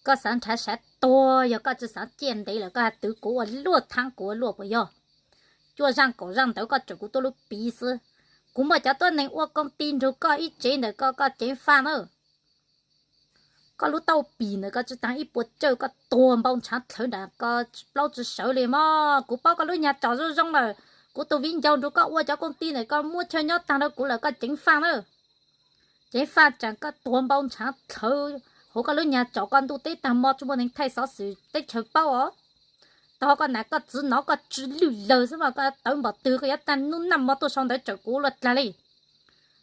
Koj xav nrhav sav tuag, yog koj tsis xav ciaj ntev lawm koj twv kuv ua luaj thaab kuv ua luaj puas yog? Cuaj zaaj kaum zaaj ntawd koj tseem kuv tuaj lub piv xwb. Kuv muaj cov tuab neeg ua koob tij nrug koj ib tsev ntawm koj, koj ceev faj na. Koj lub tauj pim ntawm koj tsis taag ib puas cawj, koj tuag npau ntshaav dlhawv nram koj plaub tsi sawv li mog. Kuv paub koj lub nyag tsom zoo zoo lawm, kuv tus viv ncaus nrug koj ua cov koob tij ntawm koj muab chaw nyob taag rau kuv lawm, koj ceev faj na. Ceev faj tsaam koj tuag npau ntshaav dlhawv huv koj lub nyag tsom, koj ntuj teb taag mo tsi muaj neeg thaij xov xwm teb chaws paub os. Tog koj nam koj txwv nov koj tsi lwj lawg xwb mas koj tawv npaum twg koj yuav tag nub nag mo tuaj sau ntawv tsawm kuv luaj dlag li.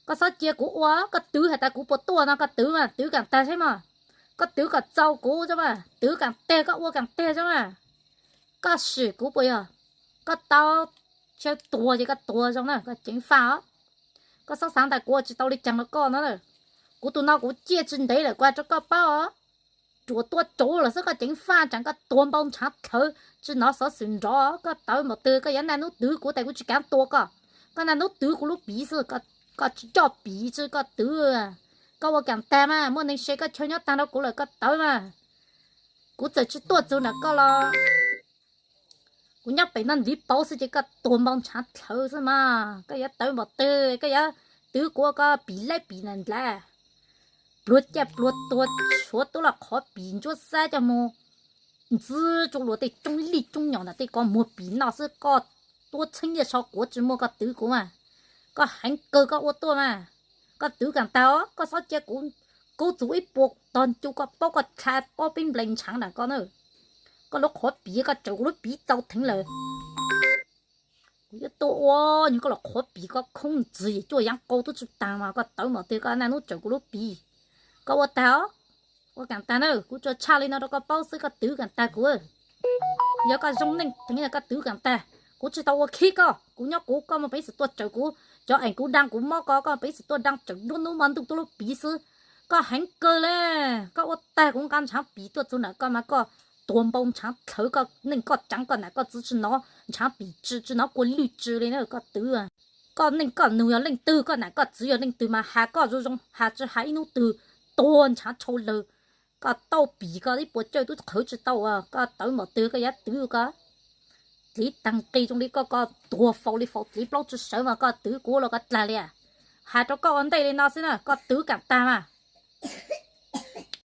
Koj xob cia kuv ua, koj twv has tas kuv puas tuaj no, koj twv mas twv kaam tag saib mog. Koj twv kom txaus kuv saib mas, twv kaam tag koj ua kaam tag saib mas. Koj sim kuv puas yog? Koj tau chaw tuag ces koj tuag zoo na, koj ceev faj os. Koj xob xaav tas kuv ua tsis tau li caag rau koj no. Kuv tus no kuv ciaj tsis ntev lawm kuv has rau koj paub os. Ruam tua tsuv lawm xwb koj ceev faj tsaam koj tuag npau ntshaav dlhawv tsi nov xov xwm nrov, koj tawv npaum twg koj yuav naj nub twv kuv tas kuv tsi kaav tua koj. Koj naj nub twv kuv lub piv xwb, koj tsi coj piv tsi koj twv. Koj ua kaam tag mas, muaj neeg se koj chaw nyob taag rau kuv lawm koj tawv mas. Kuv txawm tsi tuaj txug nram koj los kuv nyob pem no ntxiv pauv xwb ces koj tuag npau ntshaav dlhawv xwb mas. Koj yuav tawv npaum twg koj yuav twv kuv ua koj pim laib pim nam ndlav. Pluag caj pluag tuag, tshuav tub los qhov pim ntsuab xab coj moog ntxwb tsuj luas tej coob lij coob nyom ntawm tej koj muag pim noj xwb, koj tuab txheeb yaj so quav tsi muaj koj twv kuv mas. Koj heev kawg koj ua tuaj mas. Koj twv kaam tag os, koj xob cia kuv kub txug ib puas tog ncu, koj paub koj dlha pob peb nplais ntshaav nram koj na. Koj lub qhov piv koj tsawm kuv lub piv txaus theev lawm. Kuv yuav tuaj ua nyuag koj los qhuav piv koj khoob ntxiv cuaj yaav qau tub tsi taag mas koj tawv npaum twg koj naj nub tsawm kuv lub piv. Koj ua tag os, ua kaam tag na, kuv tsuas tshaj li no rau koj paub xwb, koj twv kaam tag kuv. Yog koj zoo neej teev koj twv kaam tag, kuv tsis tau ua khib koj, kuv nyob kuv, koj muaj peev xwm tuaj tsawm kuv, cov eem kuv dlaa kuv mob koj, koj muaj peev xwm tuaj dlaa tsawm nruab nub mo ntuj tuab lub piv xwb. Koj heev kawg le, koj ua tag kuv nqa ntshaav pim tuaj txug nram koj mas koj tuag npau ntshaav dlhawv, koj neej koj tsav koj nam koj txwv tsi nov ntshaav pim tsi, tsi nov kua lwj tsi li na koj twv. Koj neej koj nug yog leej twg, koj nam koj txwv yog leej twg mas has koj zoo zoo, has tsi has ib nub twg tuag ntshaav tshau lawg. Koj tauj pim koj ib puas cawj tub qhwv tsi tau, koj tawv npaum twg koj yuav twv koj. Dliv taag nqi zoo li koj, koj tuag faus li faus dliv plaub tsi sawv mas koj twv kuv los koj dlag li. Has rau koj ua ntej li no xwb na, koj twv kaam tag mas.